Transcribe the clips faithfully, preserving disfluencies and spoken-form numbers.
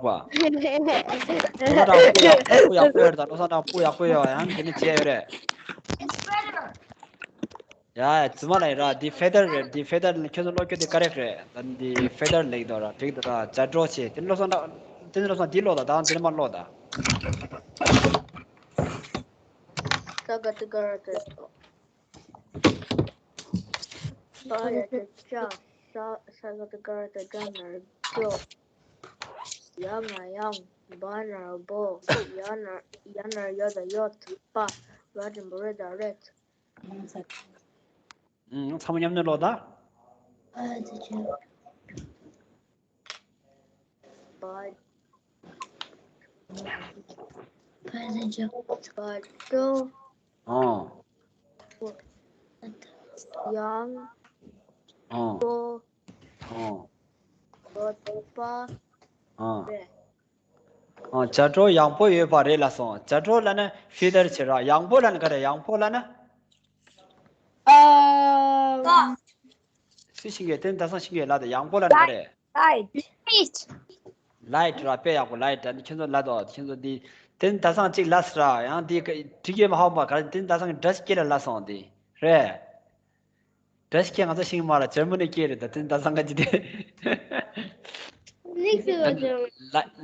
པ། བློ་བཟང་གྲགས་པ་སྤུ་ཡག་སྤུ་ཡག་པོ་ཡོད་རེད་ད། བློ་བཟང་གྲགས་པ་སྤུ་ཡག་པོ་ཡོད། ཡང་དེ་ནས་བྱས་ཡོད་རེད། ཡ་ཡ་རྫུན་མ་ལ་ཡིན་ར། འདི་ཕེ་དར་རེད། འདི་ཕེ་དར་ཁྱོད་ཚོ་ཀློག་རྒྱུ་དེ་ཀ་རེག་རེད་ད། འདི་ཕེ་དར་ལེགས་འདུག་ར། འགྲིག་འདུག་ར། ཇ་ཌོ་ཆེ། དེ་ནས་བློ་བཟང་གྲགས། དེ་ནས་བློ་བཟང་འདི་ཀློག་ད། ད་འདི་ནས་མར་ཀློག་ད། ས་ག་ཏི་ག་ར་ཏི། པ་ཡ་ཏི་ཅ། ས་ས་ག་ཏི་ག་ར་ཏི་ཇ་ན་རོ་ཇོ། ཡ་ང་ཡང་། བ་ན་རོ་བོ། ཡ་ན་ཡ་ན་རོ་ཡོ་ད་ཡོད། པ། ར་འགྲེང་བུ་རེ་ད་རེད། ཨང་། ཚང་མ་མཉམ་ནས་ཀློག་ད། པ་ཏི་ཅ། པ་པ་ཏི་ཅ། པ་ཏོ། ཨང་། ཡང་། ཨང་། ཏོ། ཨང་། ཏོ་ཏོ་པ། ཨང་། རེད། ཨང་། ཇ་ཌོ་ཡག་པོ་ཡོད་པ་རེད་ལབ་སོང་། ཇ་ཌོ་ལབ་ན་ཕེ་དར་བྱེད་ར། ཡག་པོ་ལབ་ན་ག་རེ། ཡག་པོ་ལབ་ན། ཨ། སུས་ཤེས་ཀྱི། དེ་ད་སང་ཤེས་ཀྱི་ལབ་དང་། ཡག་པོ་ལབ་ན་ག་རེ། ལའིཊ། ལའིཊ། ལའིཊ་ར། དཔེ་ཡག་པོ། ལའིཊ་ར། འདི་ཁྱོད་ཚོ་ལབ་དང་། ཁྱོད་ཚོ་འདི་དེ་ད་སང་གཅིག་ལབ་སོང་ར། ཡང་འདི་འགྲིག་གི་མ་ཧ་གོ་མ། ག་རེ། དེ་ད་སང་གི་འདྲ་སྐད་ལ་ལབ་སོང་འདི། རེད། འདྲ་སྐད་ང་ཚོ་ཤེས་ཀྱི་མ་རེད། འཇར་མ་ནི་སྐད་རེད་ད། དེ་ད་སང་ག་ཅི་དེ། ནིག་སི་བ་ཇར་མ་ནི།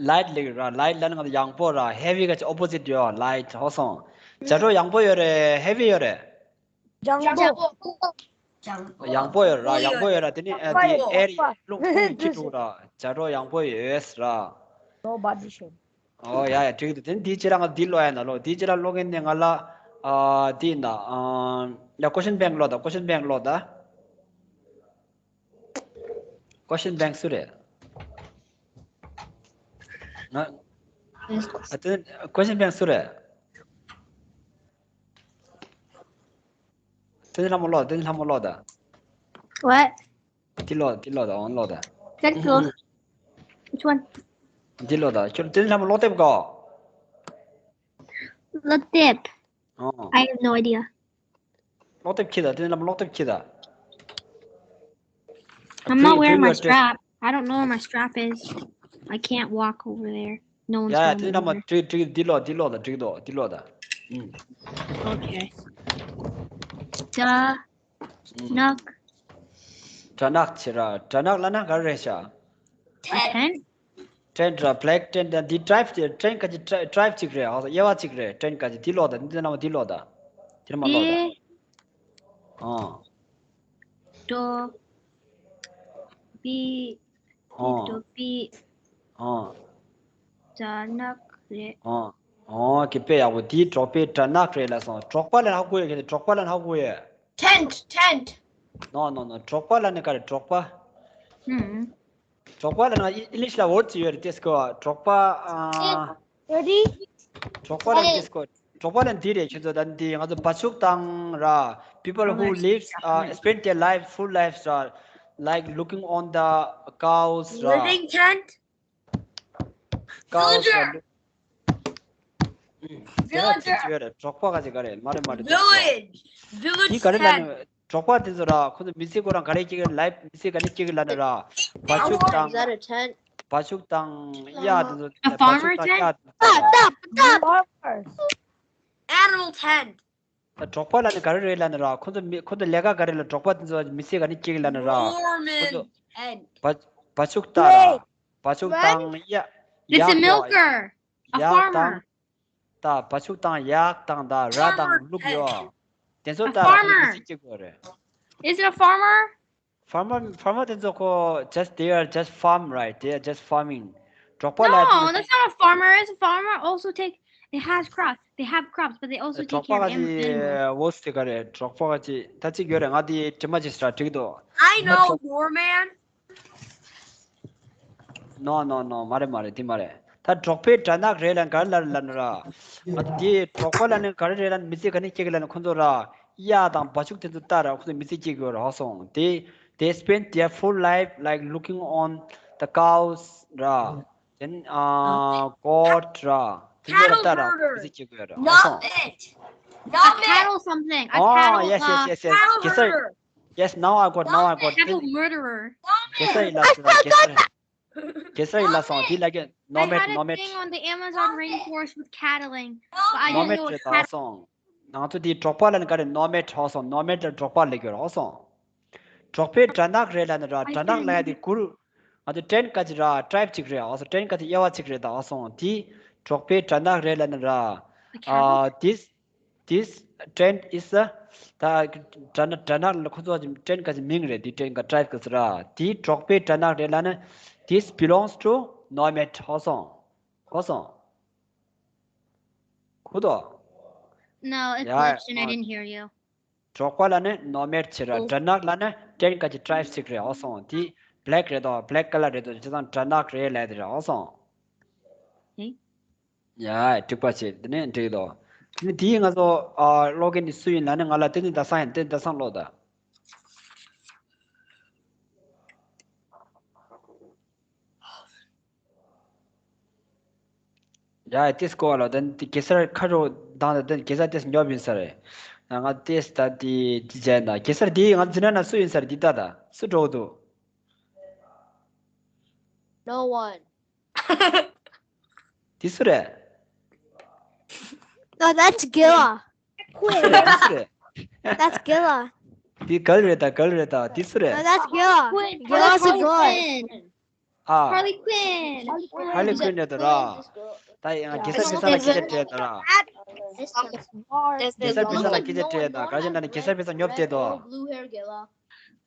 ལའིཊ་ལབ་ར། ལའིཊ་ལབ་ན་ང་ཚོ་ཡག་པོ་ར། ཧེ་བི་ག་ཅིག་ཨོ་པོ་ཟིཊ་ཡོད། ལའིཊ། ཧོ་སོང་། ཇ་ཌོ་ཡག་པོ་ཡོད་རེད། ཧེ་བི་ཡོད་རེད། ལྗང་པོ། ལྗང་པོ་ཡོད་ར། ལྗང་པོ་ཡོད་ར། དེ་ནི་ཨ་དེ་ཨེ་རི་རླུང་རླུང་འཁྱུག་འཁྱུག་ར། ཇ་ཌོ་ཡག་པོ་ཡོད་ར། No body shape. ཨོ་ཡ་ཡ། འགྲིག་འདུག་དེ་ནི་འདིའི་རྗེས་ལ་ང་འདི་ཀློག་ཡ་ན་ལོ། འདིའི་རྗེས་ལ་ཀློག་མཁན་ནི་ང་ལ་ཨ་འདི་ཡིན་ད། ཨ་ཡ། ཀོ་ཤན་བེང་ཀློག་ད། ཀོ་ཤན་བེང་ཀློག་ད། ཀོ་ཤན་བེང་སུ་རེད། ང་ཨ་དེ་ཀོ་ཤན་བེང་སུ་རེད། དེ་ནི་ལྷ་མོ་ཀློག་དེ་ནི་ལྷ་མོ་ཀློག་ད། What? འདི་ཀློག་འདི་ཀློག་ད། འོང་ཀློག་ད། Let's go. Which one? འདི་ཀློག་ད། ཁྱོད་དེ་ནི་ལྷ་མོ་ཀློག་དེབ་གོ། ཀློག་དེབ། ཨོ། I have no idea. ཀློག་དེབ་ཁྱེར་ད། དེ་ནི་ལྷ་མོ་ཀློག་དེབ་ཁྱེར་ད། I'm not wearing my strap. I don't know where my strap is. I can't walk over there. No one's ཡ་ཡ། telling དེ་ནི་ལྷ་མོ་me where. འགྲིག་འགྲིག་འདི་ཀློག་འདི་ཀློག་ད། འགྲིག་འདུག་འདི་ཀློག་ད། ཨུམ། Okay. དྲ་ནག་དྲ་ནག་བྱེད་ར། དྲ་ནག་ལབ་ན་ག་རེ་རེད་ཤག A tent? tent ར། black tent ད། འདི་ཊའིབ་ཊའིབ་གཅིག་རེད། ཧོ་དབྱེ་བ་གཅིག་རེད། ཊེན་ག་ཅིག་འདི་ཀློག་ད། འདི་ནང་འདི་ཀློག་ད། འདི་ནང་ཀློག་ད། ཨ། ཏོ་པི། ཨ། ཏོ་པི། ཨ། དྲ་ནག་རེད། ཨ། ཨ། གི་དཔེ་ཡག་པོ། འདི་འབྲོག་པའི་དྲ་ནག་རེད་ལབ་སོང་། འབྲོག་པ་ལབ་ན་ཧ་གོ་ཡོད་ཀྱི། འབྲོག་པ་ལབ་ན་ཧ་གོ་ཡོད། Tent, tent. No, no, no. འབྲོག་པ་ལབ་ན་ག་རེ། འབྲོག་པ། ཧུམ། འབྲོག་པ་ལབ་ན་ཨི་ཨིང་ལིཤ་ལ་ཝརཌ་ཅིག་ཡོད་རེད། དེ་སྐོར་འབྲོག་པ། ཨ། Ready? འབྲོག་པ་ལབ་ན་དེ་སྐོར། འབྲོག་པ་ལབ་ན་འདི་རེད། ཁྱོད་ཚོ་ད་འདི་ང་ཚོ་བ་ཕྱུགས་དང་ར། People who lives, uh, spend their life, full lives, uh, like looking on the cows ར། Living tent? Cows ར། Villager. Villager. འབྲོག་པ་ག་ཅིག་ག་རེ། མ་རེད་མ་རེད། Village. Village tent. འདི་ག་རེ་ལབ་ན། འབྲོག་པ་དེ་ཚོ་ར། ཁོ་ཚོ་མི་ཚེ་ཁོ་རང་ག་རེ་སྐྱེལ་གི། ལའིཕ་མི་ཚེ་ག་ནས་སྐྱེལ་གི་ལབ་ན་ར། བ་ཕྱུགས་དང་། Is that a tent? བ་ཕྱུགས་དང་གཡག་དེ་ཚོ། A བ་farmer ཕྱུགས་དང་tent? གཡག་དེ་ཚོ། Stop, stop, stop. Animal tent. ད་འབྲོག་པ་ལབ་ན་ག་རེ་རེད་ལབ་ན་ར། ཁོ་ཚོ་མི་ཁོ་ཚོ་ལས་ཀ་ག་རེ་ལ། འབྲོག་པ་དེ་ཚོ་མི་ཚེ་ག་ནས་སྐྱེལ་གི་ལབ་ན་ར། ཁོ་ཚོ་Norman tent. བ་བ་ཕྱུགས་དང་ར། Wait. བ་ཕྱུགས་དང་། What? གཡག It's a གཡག་དང་། Milker. A གཡག་farmer. དང་། ད་བ་ཕྱུགས་དང་གཡག་དང་ད་ར་དང་ལུག་ཡོད། དེ་ཚོ་ད་ར་ཁོ་ཚོ་མི་ཚེ་སྐྱེལ་གི་ཡོད་རེད། Is it a farmer? Farmer, farmer དེ་ཚོ་ཁོ་just, they are just farm, right? They are just farming. འབྲོག་པ་ལ། No, that's not a farmer. It's a farmer also take, it has crops. They have crops, but they also take care of animals. འབྲོག་པ་ག་ཅིག་ཝོ་སི་དེ་ག་རེད། འབྲོག་པ་ག་ཅིག་ད་ཅིག་ཡོད་རེད། ང་དེ་དྲི་མ་ཅིག་ཟེར་འགྲིག་འདུག I know, Norman. No, no, no. མ་རེད་མ་རེད། དེ་མ་རེད། ད་འབྲོག་པའི་དྲ་ནག་རེད་ལབ་ན་ག་རེ་ལབ་ལབ་ན་ར། ང་ཚོ་དེ་འབྲོག་པ་ལབ་ན་ག་རེ་རེད་ལབ་ན། མི་ཚེ་ག་ནས་སྐྱེལ་གི་ལབ་ན། ཁོ་ཚོ་ར་གཡག་དང་བ་ཕྱུགས་དེ་ཚོ་ལྟ་ར། ཁོ་ཚོ་མི་ཚེ་སྐྱེལ་གི་ཡོད་ར། ཧ་སོང་། They, they spend their full life like looking on the cows ར། Then, uh, goat ར། དེ་ཚོ་ལ་ལྟ་ར། མི་ཚེ་སྐྱེལ་གི་ཡོད་ར། ཧ་སོང་། Cattle herder. Not it. Not it. A cattle something. A cattle, yes, yes, uh, yes, yes. Cattle herder. Yes, now I got, now I got. Cattle murderer. གེ་སར་ཡིན་ལབ་ཟེར་ར། གེ་སར། གེ་སར་ཡིན་ལབ་སོང་། དེ་ལ་གི་Nomad, Nomad, Thing on the Amazon rainforest with cattling, but I didn't know it was cat. ང་ཚོ་དེའི་འབྲོག་པ་ལ་ནི་ག་རེ། Nomad ཧོ་སོང་། Nomad ལ་འབྲོག་པ་ལ་གི་རོགས་སོང་། འབྲོག་པའི་སྦྲ་ནག་རེད་ལབ་ནི་ར། སྦྲ་ནག་ལབ་ཡ་དེ་གུར། ང་ཚོ་ཏྲེན་ཀ་ཅི་ར། Tribe ཅིག་རེད་ཨོ་སོང་། ཏྲེན་ཀ་ཅི་དབྱེ་བ་ཅིག་རེད་ད་ཨོ་སོང་། དེ་འབྲོག་པའི་སྦྲ་ནག་རེད་ལབ་ནི་ར། ཨ། This, this tent is a, ད་སྦྲ་ནག་སྦྲ་ནག་ལ་ཁོ་ཚོ་ཅི་ཏྲེན་ཀ་ཅི་མིང་རེད། དེ་ཏྲེན་ཀ་Tribe གི་སི་ར། དེ་འབྲོག་པའི་སྦྲ་ནག་རེད་ལབ་ནི། This belongs to Nomad ཧོ་སོང་། ཧོ་སོང་། ཁུ་དོ། No, it glitched and I didn't hear you. འབྲོག་པ་ལ་ནི་Nomad བྱེད་ར། སྦྲ་ནག་ལ་ནི་ཏྲེན་ཀ་ཅི་Tribe ཅིག་རེད་ཨོ་སོང་། དེ་Black རེད་དོ། Black color རེད་དོ། བྱས་ཙང་སྦྲ་ནག་རེད་ལབ་དེ་རེད་ཨོ་སོང་། ཡ་འགྲིག་པ་བྱེད། དེ་ནས་འགྲིག་དོ། དེ་ནས་དེའི་ང་ཚོ་ཨ་ཀློག་མཁན་ནི་སུ་ཡིན་ལབ་ནི་ང་ལ་བསྟན་འཛིན་ཟླ་བཟང་ཡིན། བསྟན་འཛིན་ཟླ་བཟང་ཀློག་ད། ཡ་ཏིས་ཀོ་ལ་དེ་གེ་སར་ཁ་རོ་དང་དེ་གེ་སར་ཏིས་ཉོབ་ཡིན་ས་རེད། ང་ཏིས་ད་དེ་དེ་བྱས་ན་གེ་སར་དེ་ང་འཛིན་ན་ན་སུ་ཡིན་ས་རེད། དེ་ད་ད་སུ་འགྲོ་འདུག No one. དེ་སུ་རེད། No, that's Gilla. དེ་སུ་རེད། That's Gilla. དེ་གལ་རེད་ད། གལ་རེད་ད། དེ་སུ་རེད། No, that's Gilla. Gilla's a boy. ཨ། Harley Quinn. Harley Quinn རེད་དོ་ར། ད་ཡང་གེ་སར་ཕེ་ཚང་ལ་སྐད་ཆ་དྲིས་དོ་ར། གེ་སར་ཕེ་ཚང་ལ་སྐད་ཆ་དྲིས་དོ། ག་ཅི་ན་ནི་གེ་སར་ཕེ་ཚང་ཉོབ་བསྡད་དོ།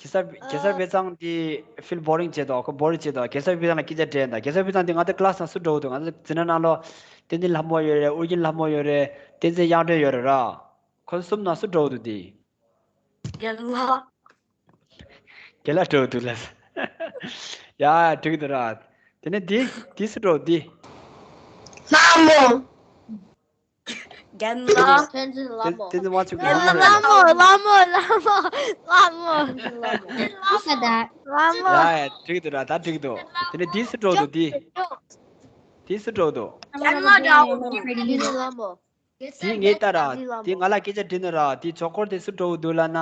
གེ་སར་གེ་སར་ཕེ་ཚང་དེ་feel boring བྱེད་དོ། ཁོ་བོར་བྱེད་དོ། གེ་སར་ཕེ་ཚང་ལ་སྐད་ཆ་དྲིས་དོ། གེ་སར་ཕེ་ཚང་དེ་ང་ཚོ་class ནང་སུ་འགྲོ་འདུག་ང་ཚོ་འཛིན་གྲྭ་ནང་ལོ་བསྟན་འཛིན་ལྷ་མོ་ཡོད་རེད། ཨོ་རྒྱན་ལྷ་མོ་ཡོད་རེད། བསྟན་འཛིན་དབྱངས་སྒྲོན་ཡོད་རེད་ར། ཁོ་གསུམ་ནང་སུ་འགྲོ་འདུག་དེ། རྒན་ལགས། རྒན་ལགས་འགྲོ་འདུག་ལ། ཡ་འགྲིག་འདུག་ར། དེ་ནས་འདི་འདི་སུ་འགྲོ་འདི། ལྷ་མོ། རྒན་ལགས། བསྟན་འཛིན་ལྷ་མོ། བསྟན་འཛིན་དབང་ཕྱུག་ལྷ་མོ་རེད། ལྷ་མོ་ལྷ་མོ་ལྷ་མོ་ལྷ་མོ། Who said that? ལྷ་མོ། ཡ་ཡ་འགྲིག་འདུག་ར། ད་འགྲིག་འདུག་དེ་ནས་འདི་སུ་འགྲོ་འདུག་འདི། འདི་སུ་འགྲོ་འདུག་རྒན་ལགས་འདྲ་བོ་འདུག་ལྷ་མོ། དེ་ངས་ལྟ་ར། དེ་ང་ལ་སྐད་ཆ་དྲིས་ནི་ར། དེ་ཇོ་ཀོར་དེ་སུ་འགྲོ་འདུག་ལབ་ན།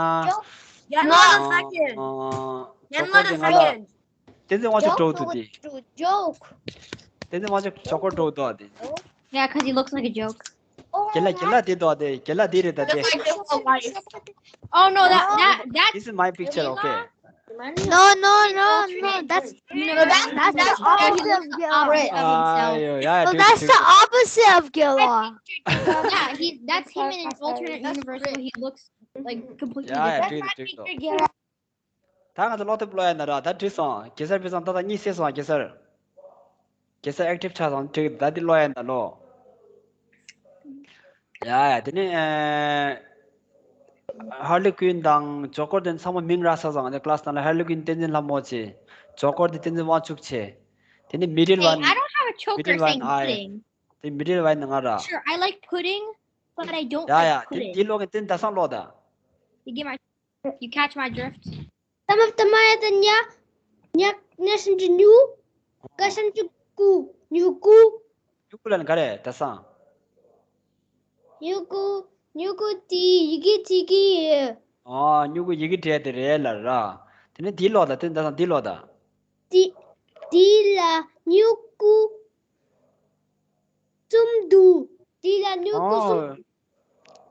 ཇོ་ཀོར་དེ་ང་ལ། བསྟན་འཛིན་དབང་ཕྱུག་འགྲོ་འདུག་དེ། ཇོཀ། བསྟན་འཛིན་དབང་ཕྱུག་ཇོ་ཀོར་འགྲོ་འདུག་དེ། Yeah, 'cause he looks like a joke. རྒན་ལགས་རྒན་ལགས་དེ་འདུག་དེ། རྒན་ལགས་དེ་རེད་ད་དེ། Oh no, that that that This is my picture, okay? No, no, no, no. That's no, that's that's the opposite of Gilla. ཨ་ཡོ་ཡ། No, that's the opposite of Gilla. Yeah, he that's him in an alternate universe where he looks like completely different. ཡ་ཡ་འགྲིག་འདུག་འགྲིག་འདུག་ད་ང་ཚོ་ཀློག་དེབ་ཀློག་ཡ་ན་ར། ད་འགྲིག་སོང་། གེ་སར་ཕེ་ཚང་ད་ད་གཉིད་སད་སོང་། གེ་སར། གེ་སར་active ཆགས་སོང་། འགྲིག་ད་འདི་ཀློག་ཡ་ན་ལོ། ཡ་ཡ། དེ་ནས་ཨ་Harley Quinn དང་ཇོ་ཀོར་དེ་ཚང་མ་མིང་རག་ཚར་སོང་། ང་ཚོ་class ནང་ལ་Harley Quinn བསྟན་འཛིན་ལྷ་མོ་བྱས། ཇོ་ཀོར་དེ་བསྟན་འཛིན་དབང་ཕྱུག་བྱས། དེ་ནས་middle one. Hey, I don't have a choker saying pudding. དེ་middle one ང་ར། Sure, I like pudding, but I don't like pudding. ཡ་ཡ། དེ་དེ་ཀློག་གི་དེ་ད་སང་ཀློག་ད། You get my You catch my drift? Tamam, tamam, ya, ya, ya, ya, shinju nyu, ka shinju ku, nyu ku. སྨྱུ་གུ་ལ་ནི་ག་རེ་ད་སང་། སྨྱུ་གུ། སྨྱུ་གུ་དེ་ཡི་གེ་བྲིས་ཀྱི་ཡོད། ཨ། སྨྱུ་གུ་ཡི་གེ་བྲིས་དེ་རེད་ལ་ར། དེ་ནས་འདི་ཀློག་ད། དེ་ད་སང་འདི་ཀློག་ད། དེ། དེ་ལ་སྨྱུ་གུ། གསུམ་འདུག་དེ་ལ་སྨྱུ་གུ་གསུམ། ཨོ།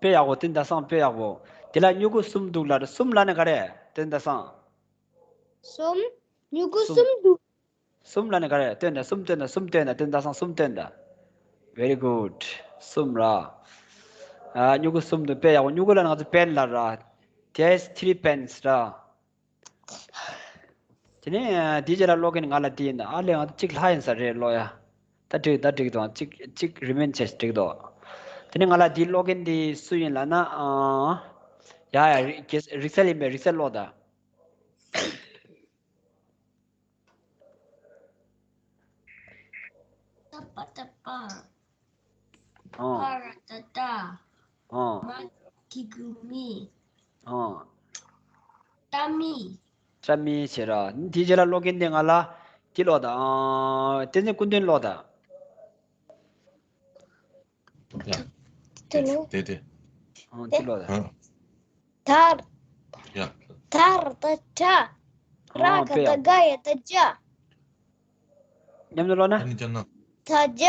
དཔེ་ཡག་པོ། དེ་ད་སང་དཔེ་ཡག་པོ། དེ་ལ་སྨྱུ་གུ་གསུམ་འདུག་ལ། གསུམ་ལ་ནི་ག་རེ་དེ་ད་སང་། གསུམ། སྨྱུ་གུ་གསུམ། གསུམ་འདུག་གསུམ་ལ་ནི་ག་རེ་སྟོན་ད། གསུམ་སྟོན་ད། གསུམ་སྟོན་ད། དེ་ད་སང་གསུམ་སྟོན་ད། Very good. གསུམ་ར། ཨ། སྨྱུ་གུ་གསུམ་འདུག་དཔེ་ཡག་པོ། སྨྱུ་གུ་ལ་ནི་ང་ཚོ་pen ལ་ར། There's three pens ར། དེ་ནས་དེའི་རྗེས་ལ་ཀློག་མཁན་ང་ལ་དེ་ཡིན་ད། ཨ་ལས། ང་ཚོ་གཅིག་ལྷག་ཡིན་ས་རེད་ཀློག་ཡ། ད་འགྲིག་ད་འགྲིག་འདུག་གཅིག་གཅིག་remain བྱས་འགྲིག་འདུག་དེ་ནས་ང་ལ་དེ་ཀློག་མཁན་དེ་སུ་ཡིན་ལབ་ན། ཨ། ཡ་ཡ། རིག་རིག་རྩལ་ཡིན་པས། རིག་རྩལ་ཀློག་ད། ཏ་པ་ཏ་པ། ཨོ། པ་ར་ཏ་ཏ། ཨོ། མ་གི་གུ་མི། ཨོ། ཏ་མི། ཏ་མི་བྱེད་ར། དེའི་རྗེས་ལ་ཀློག་མཁན་དེ་ང་ལ་དེ་ཀློག་ད། ཨ། བསྟན་འཛིན་སྐུ་མདུན་ཀློག་ད། ཡ། དེ་ནི། དེ་དེ། ཨོ། དེ་ཀློག་ད། ཨ། ད། ཡ། ད་ར་ད་དྲ། ར་ག་ད་ག་ཡ་ད་ཇ། མཉམ་དུ་ཀློག་ན། ཨ་ནི་ཅོ་ན། ད་ཅ།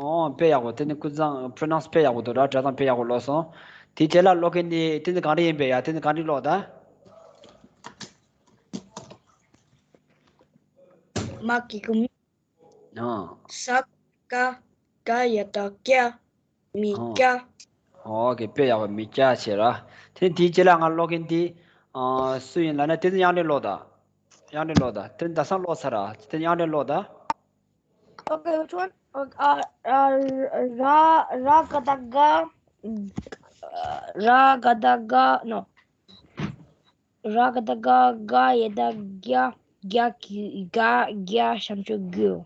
ཨོ་དཔེ་ཡག་པོ། དེ་ནི་ཀུན་བཟང་pronounce་དཔེ་ཡག་པོ་འདུག་ར། སྒྲ་གདངས་དཔེ་ཡག་པོ་ཀློག་སོང་། དེའི་རྗེས་ལ་ཀློག་མཁན་དེ་དེ་ནི་གང་འདྲ་ཡིན་པས་ཡ། དེ་ནི་གང་འདྲ་ཀློག་ད། མ་གི་གུ་མི། ཨ། ས་ཀ་ག་ཡ་ད་སྐྱ། མི་སྐྱ། ཨོ་ཀེ། དཔེ་ཡག་པོ། མི་སྐྱ་བྱས་ར། དེ་ནི་དེའི་རྗེས་ལ་ང་ཀློག་མཁན་དེ་ཨ་སུ་ཡིན་ལབ་ན། དེ་ནི་དབྱངས་སྒྲོན་ཀློག་ད། དབྱངས་སྒྲོན་ཀློག་ད། དེ་ནི་ད་སང་ཀློག་ཚར་ར། དེ་ནི་དབྱངས་སྒྲོན་ཀློག་ད། Okay, which one? Uh, uh, uh, Ra Ra Gadaga Ra Gadaga, no. Ra Gadaga Ga Yada Gya Gya Gya Gya Shamcho Gyu.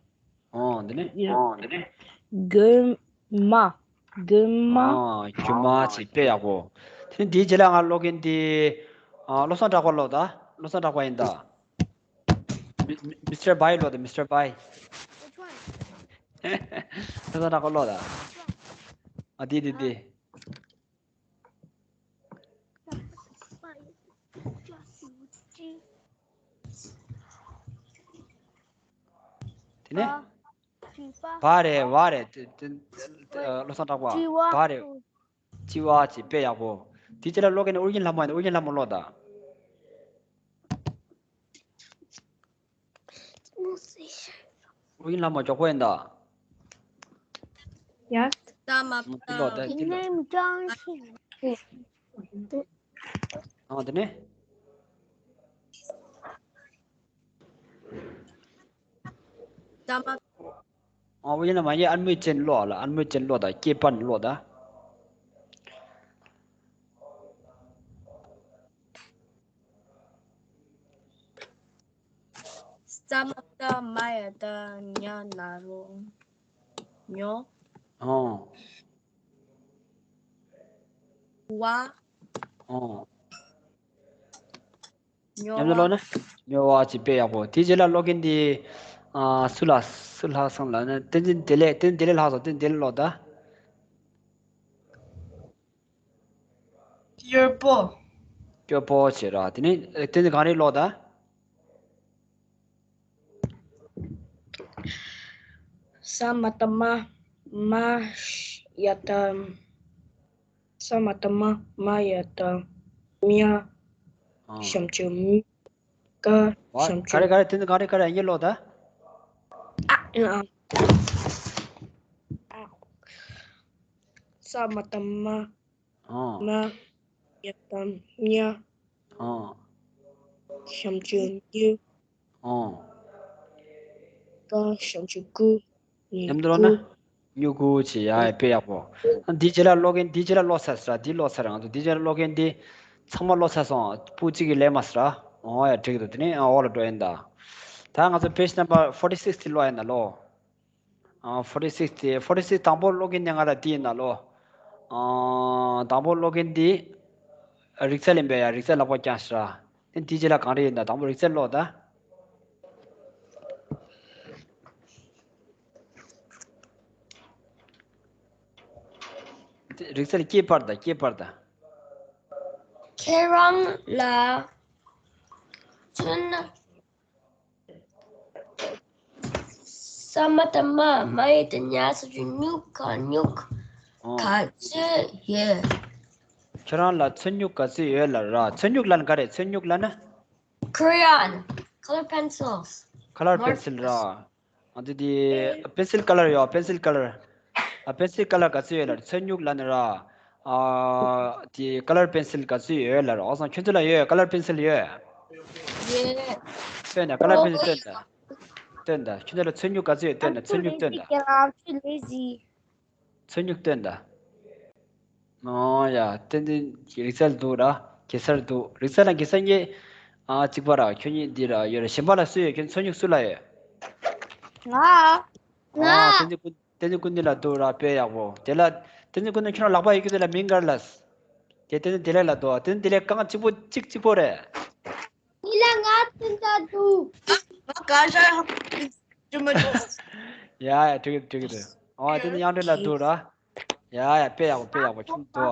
ཨོ་འདི་ནི། ཨོ་འདི་ནི། གོ་མ། གོ་མ། ཨོ་གོ་མ་བྱས། དཔེ་ཡག་པོ། དེ་ནི་དེའི་རྗེས་ལ་ང་ཀློག་མཁན་དེ་ཨ་བློ་བཟང་གྲགས་པ་ཀློག་ད། བློ་བཟང་གྲགས་པ་ཡིན་ད། མི་མི་སི་ཊར་བྷའི་ཀློག་དང་། མི་སི་ཊར་བྷའི། Which one? ད་ད་ད་ཀློག་དང་། ཨ་དེ་དེ་དེ། དེ་ནས། བ་རེད། བ་རེད། དེ་དེ་བློ་བཟང་གྲགས་པ། བ་རེད། ཅི་བ་ཅི། དཔེ་ཡག་པོ། དེ་རྗེས་ལ་ཀློག་མཁན་ནི་ཨོ་རྒྱན་ལྷ་མོ་ཡིན། ཨོ་རྒྱན་ལྷ་མོ་ཀློག་དང་། ཨོ་རྒྱན་ལྷ་མོ་མགྱོགས་པོ་ཡིན་ད། ཡ། ད་མ་ཨ་དེ་ཀློག་ད། དེ་ཀློག་ད། ཨ་དེ་ནས། ད་མ། ཨ་ཨོ་རྒྱན་ལྷ་མོ་ཡིན། ཨན་མུས་ཅན་ཀློག་ལ། ཨན་མུས་ཅན་ཀློག་དང་། སྐྱེས་པ་ནི་ཀློག་དང་། ས་མ་བཏགས་སྨ་ཡ་བཏགས་སྨྱ་ན་རོ། སྨྱོ། ཨོ། བ། ཨོ། སྨྱོ་བ། མཉམ་དུ་ཀློག་ན། སྨྱོ་བ་བྱས། དཔེ་ཡག་པོ། དེའི་རྗེས་ལ་ཀློག་མཁན་དེ་ཨ་སུ་ལ། སུ་ལྷག་སོང་ལབ་ན། བསྟན་འཛིན་བདེ་ལེགས། བསྟན་འཛིན་བདེ་ལེགས་ལྷག་སོང་། བསྟན་འཛིན་བདེ་ལེགས་ཀློག་དང་། གཡོག་པོ། གཡོག་པོ་བྱས་ར། དེ་ནས་ཨ་དེ་ནི་གང་རེད་ཀློག་དང་། ས་མ་བཏགས་སྨ། སྨ་ཡ་བཏགས། ས་མ་བཏགས་སྨ། སྨ་ཡ་བཏགས་སྨྱ། ཨ། ཞབས་ཀྱུ་སྨྱུ། ཀ། བ། ཞབས་ཀྱུ། ག་རེ་ག་རེ། དེ་ནི་ག་རེ་ག་རེ། ཡིན་ཀློག་དང་། ཨ། ཨ། ཨ། ས་མ་བཏགས་སྨ། ཨ། སྨ་ཡ་བཏགས་སྨྱ། ཨ། ཞབས་ཀྱུ་སྨྱུ། ཨ། ཀ་ཞབས་ཀྱུ་ཀུ། མཉམ་དུ་ཀློག་ན། སྨྱུ་གུ། སྨྱུ་གུ་བྱས། ཡ་ཡ། དཔེ་ཡག་པོ། ཨ་འདིའི་རྗེས་ལ་ཀློག་མཁན། འདིའི་རྗེས་ལ་ཀློག་ཚར་ཟེར་ར། འདི་ཀློག་ཚར། ང་ཚོ་འདིའི་རྗེས་ལ་ཀློག་མཁན་འདི་ཚང་མ་ཀློག་ཚར་སོང་། སྤུ་གཅིག་གིས་ལན་མ་ཟེར་ར། ཨོ་ཡ། འགྲིག་འདུག་དེ་ནས་ཨ་འོག་ལ་འགྲོ་ཡིན་ད། ད་ང་ཚོ་page number forty six དེ་ཀློག་ཡིན་ད་ལོ། ཨ་forty six དེ། forty six དང་པོ་ཀློག་མཁན་ནི་ང་ལ་དེ་ཡིན་ན་ལོ། ཨ་དང་པོ་ཀློག་མཁན་དེ་རིག་རྩལ་ཡིན་པས་ཡ། རིག་རྩལ་ལག་པ་བརྐྱངས་ཤག་དེ་དེའི་རྗེས་ལ་གང་རེ་ཡིན་ད། དང་པོ་རིག་རྩལ་ཀློག་ད། རིག་རྩལ་སྐྱེས་པར་ད། སྐྱེས་པར་ད། ཁྱེད་རང་ལ་མཚོན་ན། ས་མ་བཏགས་སྨ། སྨ་ཡ་བཏགས་སྨྱ། ཞབས་ཀྱུ་སྨྱུ། ག་སྨྱུག་ཨོ། ག་ཚོད་ཡོད། ཁྱེད་རང་ལ་ཚོན་སྨྱུག་ག་ཚོད་ཡོད་ལབ་ར། ཚོན་སྨྱུག་ལབ་ན་ག་རེ། ཚོན་སྨྱུག་ལབ་ན། Crayon, color pencils, color pencil ར། ཨ་དེ་དེ་pencil color ཡོད། pencil color ཨ་pencil color ག་ཚོད་ཡོད་ལབ། ཚོན་སྨྱུག་ལབ་ན་ར། ཨ་དེ་color pencil ག་ཚོད་ཡོད་ལབ་ར། ཨོ་སང་ཁྱོད་ཚོ་ལ་ཡོད། color pencil ཡོད། ཡོད། སྟོན་དང་། color pencil སྟོན་དང་། སྟོན་དང་། ཁྱོད་ཚོ་ལ་ཚོན་སྨྱུག་ག་ཚོད་ཡོད་སྟོན་དང་། ཚོན་སྨྱུག་སྟོན་དང་། I'm too lazy. ཚོན་སྨྱུག་སྟོན་དང་། ཨོ་ཡ། ཏན་ཏན་རིག་རྩལ་འདུག་ར། གེ་སར་འདུག་རིག་རྩལ་དང་གེ་སར་གཉིས། ཨ་གཅིག་པ་ར། ཁྱོད་གཉིས་འདི་ར་ཡོད་ར། གཞན་པ་ལ་སུ་ཡོད། ཁྱོད་ཚོན་སྨྱུག་སུ་ལ་ཡོད། ང་། ང་། ཨ་ཏན་ཏན་ཀུན། ཏན་ཏན་ཀུན་ལ་འདུག་ར། དཔེ་ཡག་པོ། དེ་ལ་ཏན་ཏན་ཀུན་ཁྱོད་རང་ལག་པ་ཡོད་རྒྱུ་དེ་ལ་མིང་ག་རེ་ལབ། དེ་ཏན་ཏན་བདེ་ལེགས་ལ་འདུག་ཏན་ཏན་བདེ་ལེགས་རྐང་གཅིག་པོ་གཅིག་གཅིག་པོ་རེད། ཉི་ལ་ང་ཏན་ཏན་འདུག་ང་ག་ཤ་ཧ་ཅུ་མ་ཅུ། ཡ་ཡ། འགྲིག་གི་འགྲིག་གི་འདུག་ཨོ་དེ་ནི་དབྱངས་སྒྲོན་ལ་འདུག་ར། ཡ་ཡ། དཔེ་ཡག་པོ་དཔེ་ཡག་པོ་ཁྱོད་འདུག་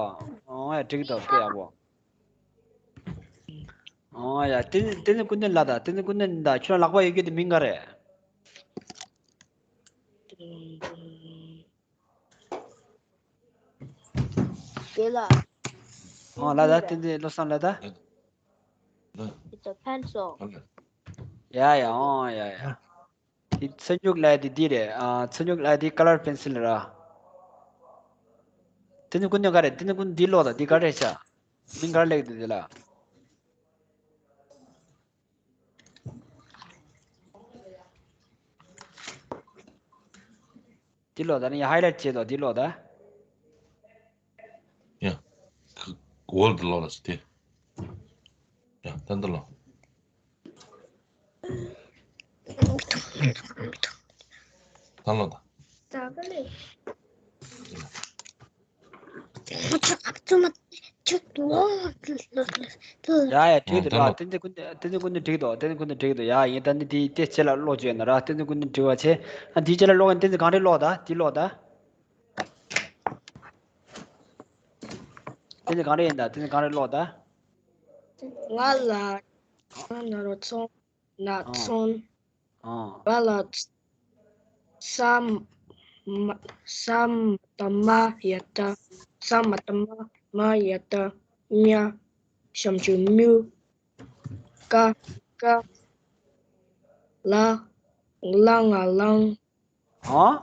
ཨོ་ཡ། འགྲིག་གི་འདུག་དཔེ་ཡག་པོ། ཨོ་ཡ། ཏན་ཏན་ཀུན་ལྡན་ལ་ད། ཏན་ཏན་ཀུན་ལྡན་ད། ཁྱོད་ལག་པ་ཡོད་རྒྱུ་དེ་མིང་ག་རེད། དེ་ལ། ཨོ་ལ་ད་བསྟན་འཛིན་བློ་བཟང་ལ་ད། It's a pencil. ཡ་ཡ་ཨོ་ཡ་ཡ། དེ་ཚ་སྨྱུག་ལ་དེ་འདི་རེད། ཨ་ཚ་སྨྱུག་ལ་དེ་color pencil ར། དེ་ནི་ཀུན་ནས་ག་རེད། དེ་ནི་ཀུན་འདི་ལོག་ད་འདི་ག་རེད་ཤག་མིང་ག་རེ་ལེགས་འདུག་དེ་ལ། འདི་ལོག་ད་ནི་ཡ་highlight བྱེད་དོ་འདི་ལོག་ད། ཡ། world ལོག་ལ་སི་དེ། ཡ་ད་འདི་ལོག་ད་ལོག་ད། ཡ་ཡ་འགྲིག་འདུག་ར། བསྟན་འཛིན་ཀུན་བསྟན་འཛིན་ཀུན་ནས་འགྲིག་འདུག་བསྟན་འཛིན་ཀུན་ནས་འགྲིག་འདུག་ཡ་ཡིན་ད་ནི་དེ་དེ་ཆེ་ལ་ཀློག་བརྗོད་ན་ར། བསྟན་འཛིན་ཀུན་ནས་འགྲིག་པ་ཆེ། ཨ་འདི་ཆེ་ལ་ཀློག་ཡིན། བསྟན་འཛིན་གང་རེད་ཀློག་ད་འདི་ཀློག་ད། བསྟན་འཛིན་གང་རེད་ཡིན་ད་བསྟན་འཛིན་གང་རེད་ཀློག་ད། ང་ལ་ང་ན་རོ་ཚོང་ན་ཚོང་། ཨང་། བ་ལ་ས་མ་ས་མ་ད་མ་ཡ་ད། ས་མ་ད་མ་མ་ཡ་ད་མྱ། ཞབས་ཀྱུ་མྱུ། ཀ་ཀ་ལ་ལ་ང་ལང་། ཨང་།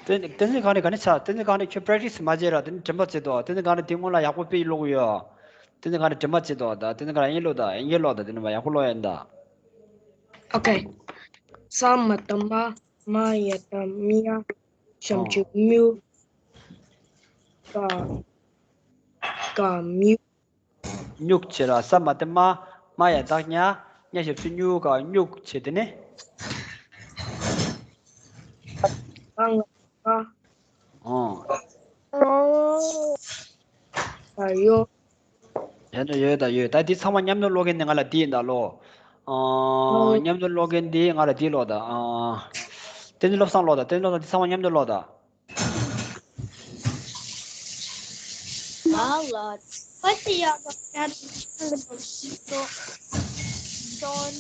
བསྟན་བསྟན་འཛིན་གང་རེད་ག་ནས་ཆགས། བསྟན་འཛིན་གང་རེད་ཁྱོད་practice མ་བྱས་ར། དེ་ནི་དྲན་པ་བརྗེད་དོ། བསྟན་འཛིན་གང་རེད་དེ་སྔོན་ལ་ཡག་པོ་དཔེ་ཀློག་གི་ཡོད། བསྟན་འཛིན་གང་རེད་དྲན་པ་བརྗེད་དོ། ད་བསྟན་འཛིན་གང་རེད་ཨེ་ཀློག་ད་ཨེ་ཀློག་ད་དེ་ནི་མ་ཡག་པོ་ཀློག་ཡིན་ད། Okay. ས་མ་ད་མ་མ་ཡ་ད་མྱ། ཞབས་ཀྱུ་མྱུ། ཀ་ཀ་མྱུ། སྨྱུག་བྱེད་ར། ས་མ་ཏེ་མ། མ་ཡ་བཏགས་མྱ། མྱ་ཞབས་ཀྱུ་མྱུ་ག་སྨྱུག་བྱེད་དེ་ནི། ཨང་། ཨང་། ཨོ། ད་ཡོད། ཡོད་ད་ཡོད་ད་ཡོད། ད་འདི་ཚང་མ་མཉམ་དུ་ཀློག་མཁན་ནི་ང་ལ་འདི་ཡིན་ད་ཀློག་ཨང་། མཉམ་དུ་ཀློག་མཁན་འདི་ང་ལ་འདི་ཀློག་ད་ཨང་། བསྟན་འཛིན་བློ་བཟང་ཀློག་ད། བསྟན་འཛིན་བློ་བཟང་འདི་ཚང་མ་མཉམ་དུ་ཀློག་ད། Mala. Pati ya John.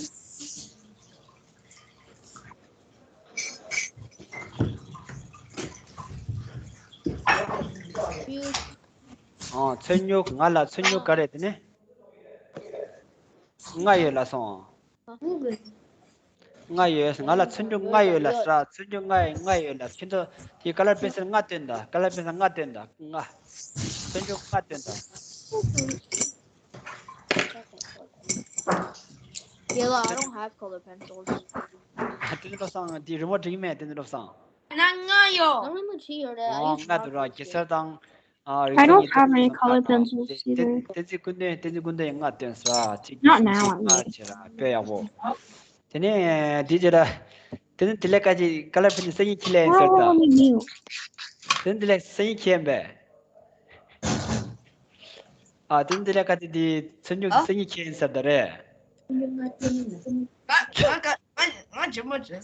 ཨོ། ཚ་སྨྱུག་ང་ལ་ཚ་སྨྱུག་ག་རེ་དེ་ནི། ལྔ་ཡོད་ལ་སོང་། ལྔ་ཡོད། ང་ལ་ཚ་སྨྱུག་ལྔ་ཡོད་ལ་ཟེར། ཚ་སྨྱུག་ལྔ་ཡོད། ལྔ་ཡོད་ལ། ཁྱེད་ཚོ་དེ་color pencil ལྔ་སྟོན་དང་། color pencil ལྔ་སྟོན་དང་། ལྔ། ཚ་སྨྱུག་ལྔ་སྟོན་དང་། Kayla, I don't have color pencils. བསྟན་འཛིན་བློ་བཟང་དེ་རི་མོ་འབྲི་གི་མེད། བསྟན་འཛིན་བློ་བཟང་། ང་ལྔ་ཡོད། ང་ལྔ་མ་བྲིས་ཡོད་རེད། ཨོ། ལྔ་འདུག་ར། གེ་སར་དང་། ཨ། རིག་I don't have any color pencils either. བསྟན་འཛིན་ཀུན་ནས། བསྟན་འཛིན་ཀུན་ནས་ཡང་ལྔ་སྟོན་ཟེར། གཅིག་Not གཉིས་now, གསུམ། I ལྔ་mean. བྱེད་ར་དཔེ་ཡག་པོ། དེ་ནས་དེ་བྱེད་ར། དེ་ནས་དེ་ལས་ཀ་ཅིག་color pencil སང་ཉིན་འཁྱེར་ལེན་ཟེར་ད། What do you mean? དེ་ནས་དེ་ལས་སང་ཉིན་འཁྱེར་ཡིན་པས། ཨ། དེ་ནས་དེ་ལས་ཀ་ཅིག་དེ་ཚ་སྨྱུག་ཨ། སང་ཉིན་འཁྱེར་ཡིན་ཟེར་ད་རེད། ང་ང་ང་ང་ཇི་མ་ཇི།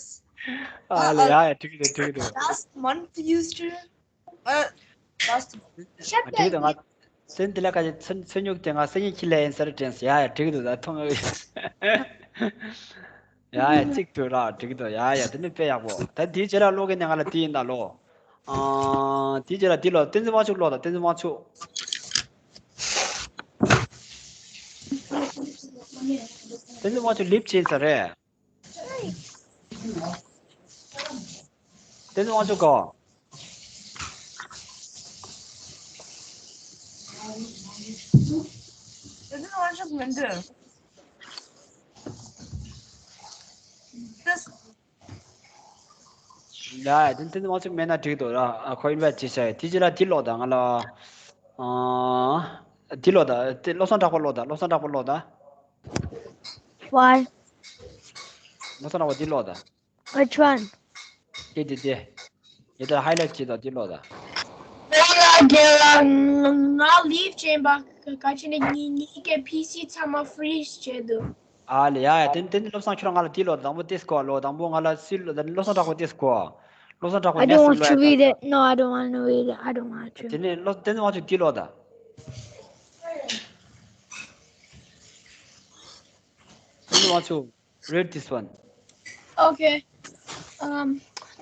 ཨ་ལ། ཡ་ཡ། འགྲིག་གི་འདུག་འགྲིག་གི་འདུག Last month you used to. ཨ། ལ་སི། ཤ་ཨ། འགྲིག་འདུག་ང་སེམས་དེ་ལ་ཁ་ཅིག་ཚུན་ཚུན་ཉུག་དེ་ང་སེམས་ཉིད་ཁྱི་ལ་ཡིན་ཟེར་དྲན་སོང་། ཡ་ཡ། འགྲིག་འདུག་ད་ཐོང་། ཡ་ཡ། གཅིག་ཏུ་ར་འགྲིག་འདུག་ཡ་ཡ། དེ་ནི་དཔེ་ཡག་པོ། ད་དེའི་རྗེས་ལ་ཀློག་མཁན་ནི་ང་ལ་དེ་ཡིན་ད་ལོ། ཨ། དེའི་རྗེས་ལ་དེ་ལོ། བསྟན་འཛིན་དབང་ཕྱུག་ཀློག་དང་། བསྟན་འཛིན་དབང་ཕྱུག་བསྟན་འཛིན་དབང་ཕྱུག་ལེབ་ཅན་ས་རེད། བསྟན་འཛིན་དབང་ཕྱུག་གོ། བསྟན་འཛིན་དབང་ཕྱུག་མི་འདུག་ལ། བསྟན་འཛིན་དབང་ཕྱུག་མེད་ན་འགྲིག་འདུག་ར། ཨ། ཁོ་ཨིན་ཝའིཊ་བྱས་ཤག་དེ་རྗེས་ལ་དེ་ཀློག་དང་། ང་ལ། ཨ། དེ་ཀློག་དང་། དེ་བློ་བཟང་གྲགས་པ་ཀློག་དང་། བློ་བཟང་གྲགས་པ་ཀློག་དང་། Why? བློ་བཟང་གྲགས་པ་དེ་ཀློག་དང་། Which one? དེ་དེ་དེ། ཡ་ད་ཧའི་ལའིཊ་བྱེད་དང་། དེ་ཀློག་དང་། ང་ལེབ་ཅན་པ་ག་ཅི་ནས་ངའི་ངའི་གི་པི་སི་ཚང་མ་ཕི་རིཛ་བྱས་འདུག་ཨ་ལེ། ཡ་ཡ། དེ་དེ་ནི་བློ་བཟང་ཁྱོད་རང་ང་ལ་དེ་ཀློག་དང་། དང་པོ་དེ་སྐོར་ཀློག་དང་པོ་ང་ལ་སུས་ཀློག་དང་། བློ་བཟང་གྲགས་པ་དེ་སྐོར། བློ་བཟང་གྲགས་པ་I ངས་don't སུ want ཀློག་to ཡ་read ད། It. No, I don't want to read it. I don't want to. དེ་ནས་བློ་བསྟན་འཛིན་དབང་ཕྱུག་དེ་ཀློག་དང་། བསྟན་འཛིན་དབང་ཕྱུག Read this one. Okay. Um,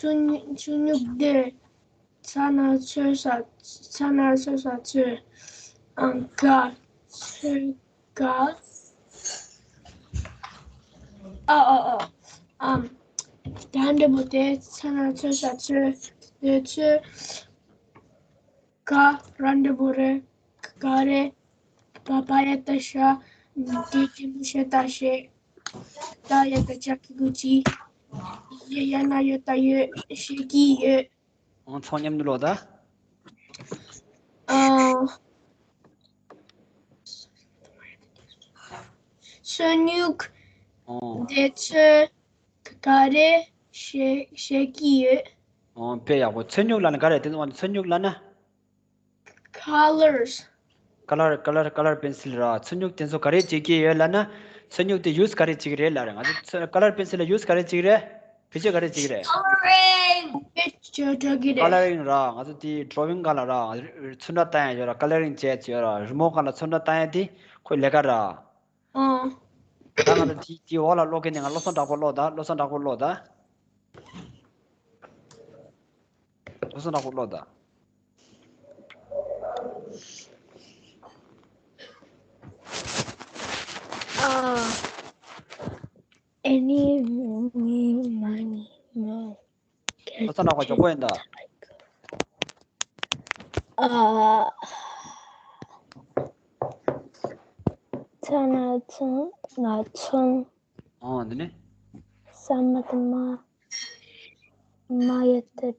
ཆུ་ཆུ་སྨྱུག་དེ་ཚ་ན་ཚོས་ས་ཚ་ན་ཚོས་ས་ཚོས། ཨང་། ག་ཚོས་ག་ཨ་ཨ་ཨ། ཨམ། ད་འདྲ་པོ་དེ་ཚ་ན་ཚོས་ས་ཚོས་དེ་ཚོས། ག་ར་འདྲ་པོ་རེད། ག་རེད། པ་པ་ཡ་བཏགས་པ། འདི་གི་མི་ཤེས་ད་ཤེས། ད་ཡ་བཏགས་པ་གི་གུ་ཅི། ཡ་ཡ་ན་ཡོད་ད་ཡོད། ཤེས་ཀྱི་ཡོད། ཨང་། ཚང་མཉམ་དུ་ཀློག་ད། ཨང་། ཚོན་སྨྱུག་ཨང་། དེ་ཚོས་ག་རེ་བྱེད་བྱེད་ཀྱི་ཡོད། ཨང་། དཔེ་ཡག་པོ། ཚོན་སྨྱུག་ལབ་ན་ག་རེ། དེ་ཚོ་ཚོན་སྨྱུག་ལབ་ན། Colors. Color, color, color pencil ར། ཚོན་སྨྱུག་དེ་ཚོ་ག་རེ་བྱེད་ཀྱི་ཡོད་ལབ་ན། ཚོན་སྨྱུག་དེ་use ག་རེ་བྱེད་ཀྱི་རེད་ལབ་རེད། ང་ཚོ་ཚོ་color pencil ལ་use ག་རེ་བྱེད་ཀྱི་རེད། བེད་སྤྱོད་ག་རེ་བྱེད་ཀྱི་རེད། Coloring. བེད་སྤྱོད་འགྲོ་གི་རེད། Coloring ར། ང་ཚོ་དེ་drawing སྒང་ལ་ར། ཚོན་ཁྲ་བཏང་ཡ་ཡོད་ར། coloring བྱས་ཡོད་ར། རི་མོ་སྒང་ལ་ཚོན་ཁྲ་བཏང་ཡ་དེ་ཁོའི་ལས་ཀ་ར། ཨང་། ད་ང་ཚོ་དེ་དེའི་འོག་ལ་ཀློག་མཁན་ནི། ང་བློ་བཟང་གྲགས་པ་ཀློག་ད། བློ་བཟང་གྲགས་པ་ཀློག་ད། བློ་བཟང་གྲགས་པ་ཀློག་ད། Uh, any, money, money. བློ་བཟང་གྲགས་པ་མགྱོགས་པོ་ཡིན་ད། ཨ། ཚ་ན་ཚོན། ན་ཚོན། ཨོ། འདི་ནི། ས་མ་བཏགས་སྨ། སྨ་ཡ་བཏགས་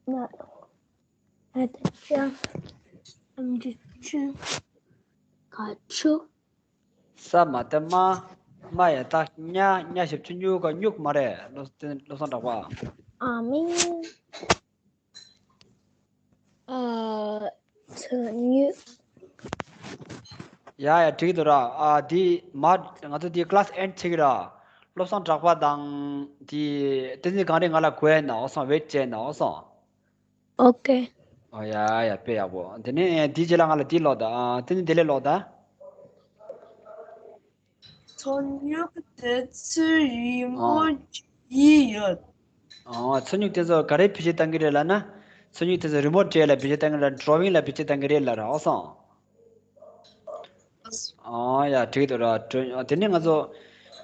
སྨྱ། ཡ་བཏགས་སྨྱ། ཨམ་ཅི་ཅུ། ག་ཅུ། ས་མ་བཏགས་སྨ། སྨ་ཡ་བཏགས་སྨྱ། སྨྱ་ཞབས་ཀྱུ་སྨྱུ་གུ་སྨྱུག་མ་རེད། བློ་བློ་བཟང་གྲགས་པ། ཨ་མིན། ཨ། ཚོན་སྨྱུག་ཡ་ཡ། འགྲིག་འདུག་ར། ཨ། འདི་མ། ང་ཚོ་འདི་class end བྱེད་ཀྱི་ར། བློ་བཟང་གྲགས་པ་དང་འདི་བསྟན་འཛིན་གངས་རི་ང་ལ་གོ་ཡ་ན་འོ་སོང་། wait བྱས་ན་འོ་སོང་། Okay. ཨོ་ཡ་ཡ། དཔེ་ཡག་པོ། དེ་ནས་འདི་རྗེས་ལ་ང་ལ་འདི་ཀློག་ད། ཨ། བསྟན་འཛིན་དེ་ལས་ཀློག་ད། ཚོན་སྨྱུག་དེ་ཚོས་རི་མོ་ཨ། བྲིས་ཡོད། ཨ། ཚོན་སྨྱུག་དེ་ཚོ་ག་རེ་བེད་སྤྱོད་བཏང་གི་རེད་ལབ་ན། ཚོན་སྨྱུག་དེ་ཚོ་རི་མོ་བྲིས་ལ་བེད་སྤྱོད་བཏང་གི་རེད། drawing ལ་བེད་སྤྱོད་བཏང་གི་རེད་ལབ་ར། འོ་སོང་། ཨ་ཡ། འགྲིག་འདུག་ར། དེ་ནས་ང་ཚོ་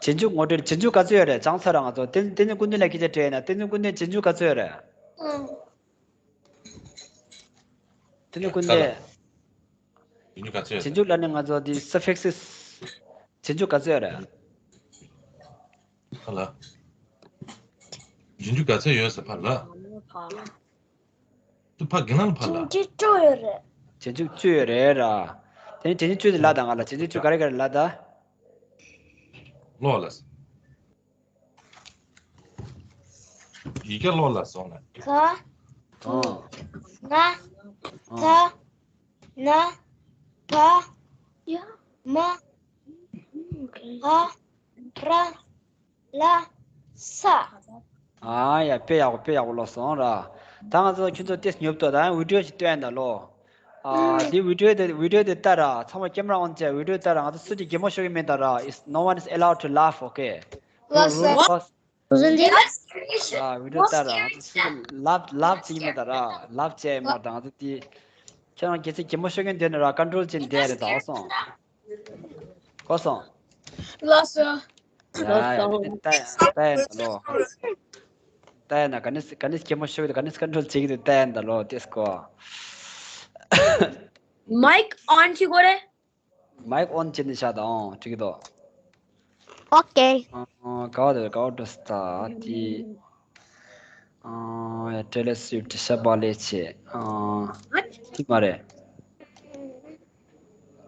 རྗེས་འཇུག་ངོ་སྤྲོད། རྗེས་འཇུག་ག་ཚོད་ཡོད་རེད། སྦྱངས་ཚར་ར། ང་ཚོ་བསྟན་བསྟན་འཛིན་ཀུན་ལྡན་ལ་སྐད་ཆ་དྲིས་ན། བསྟན་འཛིན་ཀུན་ལྡན། རྗེས་འཇུག་ག་ཚོད་ཡོད་རེད། ཨང་། དེ་ནི་ཀུན་ཏེ། རྗེས་འཇུག་ག་ཚོད་ཡོད་རེད། རྗེས་འཇུག་ལ་ནི་ང་ཚོ་དེ་suffixes། རྗེས་འཇུག་ག་ཚོད་ཡོད་རེད། ཧ་ལ། རྗེས་འཇུག་ག་ཚོད་ཡོད་ཟེར་ཕར་ལ། དུ་ཕ་གི་ནང་ཕར་ལ། རྗེས་འཇུག་བཅུ་ཡོད་རེད། རྗེས་འཇུག་བཅུ་ཡོད་རེད་ར། དེ་ནི་རྗེས་འཇུག་བཅུ་དེ་ལ་ད་ང་ལ་རྗེས་འཇུག་བཅུ་ག་རེ་ག་རེ་ལ་ད། ལོ་ལ། ཡི་གེ་ཀློག་ལ་སོང་ན། ག་ཨང་། ན། ཨང་། ད། ན། བ། ཡ། མ། འ། ར། ལ། ས། ཨ་ཡ། དཔེ་ཡག་པོ། དཔེ་ཡག་པོ་ཀློག་སོང་ར། ད་ང་ཚོ་ཁྱོད་ཚོ་ཏེས་ཉོབ་ཏོ། ད་video ཞིག་སྟོན་ད་ལོ། ཨ། འདི་video དེ། video དེ་ལྟ་ར། ཚང་མ་camera on བྱས། video ལྟ་ར། ང་ཚོ་སུ་གཅིག་གད་མོ་ཤོར་གི་མེད་ད་ར། Is no one is allowed to laugh, okay? What? ཨ། video ལྟ་ར། ང་ཚོ་སུ་གཅིག་laugh laugh བྱེད་ཀྱི་མེད་ད་ར། laugh བྱས་མ་ད། ང་ཚོ་དེ་ཁྱེད་རང་གལ་སྲིད་གད་མོ་ཤོར་མཁན་བསྡད་ན་ར། control བྱས་བསྡད་རེད་ད། འོ་སོང་། གོ་སོང་། ལགས་སོ། ཡ་ཡ། ལྟ་ཡ་ལྟ་ཡ་ན་ལོ། ལྟ་ཡ་ན་ག་ནས་ག་ནས་གད་མོ་ཤོར་གི་འདུག་ག་ནས་control བྱེད་ཀྱི་འདུག་ལྟ་ཡ་ན་ལོ། ཏེས་ཀོ། Mic on བྱེད་དགོས་རེད། Mic on བྱས་ནས་བཞག་དང་། འགྲིག་གི་འདུག Okay. ཨ། ག་བ་དེ་ག་བ་འགྲོ་ས་ད་དེ། ཨ། Taylor Swift ཤ་བག་ལེབ་བྱས། ཨ། དེ་མ་རེད།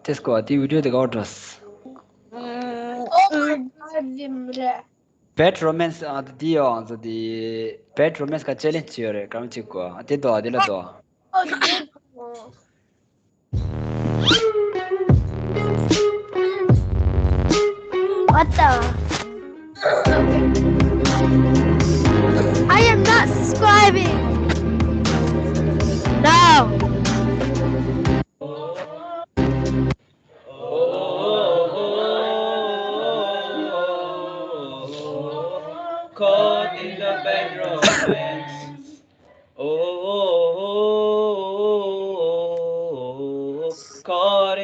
ཏེས་ཀོ། དེ་video དེ་ག་བ་འགྲོ་ས། Bad Romance། ཨ། དེ་ཡོ། ཨ། དེ་Bad Romance ག་challenge བྱས་ཡོད་རེད། གང་ཅིག་གོ། དེ་དོ། དེ་ལ་དོ། What the? I am not subscribing. No.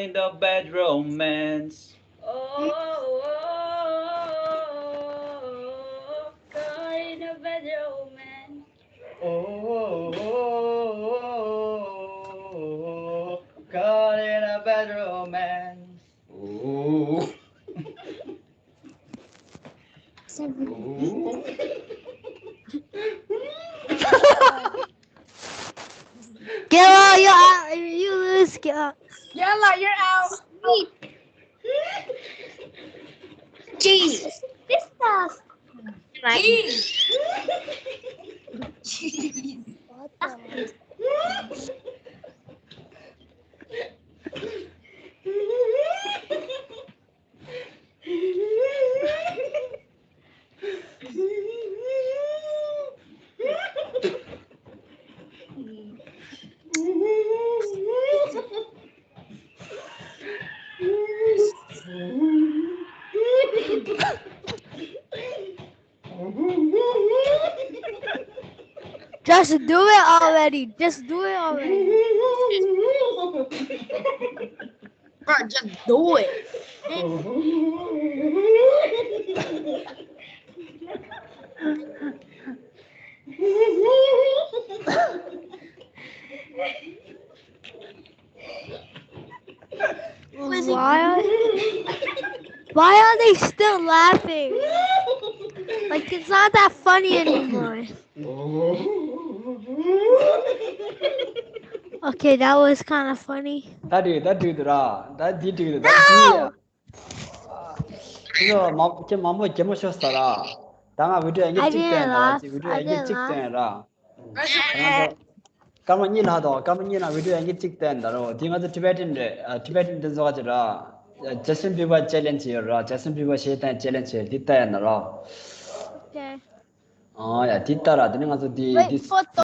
in the bad romance. Oh, oh, oh, oh, oh, caught in a bad romance. Oh, oh, oh, oh, oh, caught in a bad romance. Oh. Seven. Oh. Kayla, you out. You lose, Kayla. Kayla, you're out. Jeez. This stuff. Jeez. Jeez. What the? Just do it already. Just do it already. Bro, just do it. Why are, why are they still laughing? Like, it's not that funny anymore. Okay, that was kind of funny. ད་འགྲིག་ད་འགྲིག་འདུག་ར། ད་འདི་འགྲིག་འདུག་ད་འདི་ཡ། ཁྱོད་མང་ཁྱོད་མང་པོ་གད་མོ་ཤོར་ས་ར། ད་ང་བི་ཌིའོ་ཡན་གྱི་གཅིག་བསྟན་ད་ར། ཅིག་བི་ཌིའོ་ཡན་གྱི་གཅིག་བསྟན་ར། ང་ཚོ་སྐར་མ་གཉིས་ལྷག་དང་སྐར་མ་གཉིས་ལ་བི་ཌིའོ་ཡན་གྱི་གཅིག་བསྟན་ད་ར། འདི་ང་ཚོ་ཊི་བེ་ཊན་རེད། ཨ་ཊི་བེ་ཊན་དེ་ཚོ་ག་ཅི་ར། Justin Bieber challenge ཡོད་ར། Justin Bieber ཞེས་བསྟན་challenge ཡོད། འདི་ལྟ་ཡ་ན་ར། Okay. ཨ་ཡ་འདི་ལྟ་ར། དེ་ནི་ང་ཚོ་འདི་Wait, འདི photo.